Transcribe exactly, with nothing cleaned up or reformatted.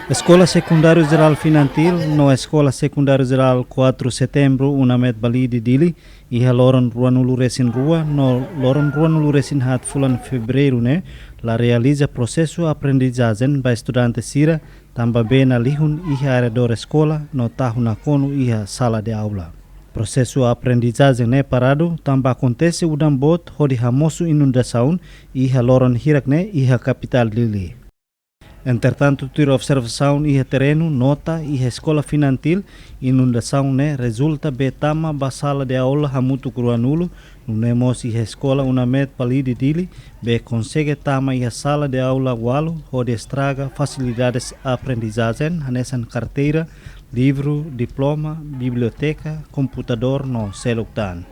Eskola Sekundáriu Jerál Finantil no Eskola Sekundáriu Jerál quatro Setembro UNAMET Balide Dili, iha loron ruanulu resin rua no loron ruanulu resin haat fulan Fevereiru ne'e, la realiza prosesu aprendizajen ba estudante sira, tanba bee nalihun iha arredór eskola no tahu nakonu iha sala de aula. Prosesu aprendizajen ne'e paradu tanba akontese udan boot hodi hamosu inundasaun iha loron hirak ne'e iha kapitál Dili. Entretantu, tuir observasaun iha terrenu nota iha Eskola Finantil, inundasaun ne'e rezulta bee tama ba sala de aula hamutuk ruanulu, nune'e mós iha Eskola UNAMET Balide Dili, bee konsege tama iha sala de aula ualu hodi estraga fasilidades aprendizajen hanesan karteira, livru, diploma, biblioteka, komputadór no seluk tan.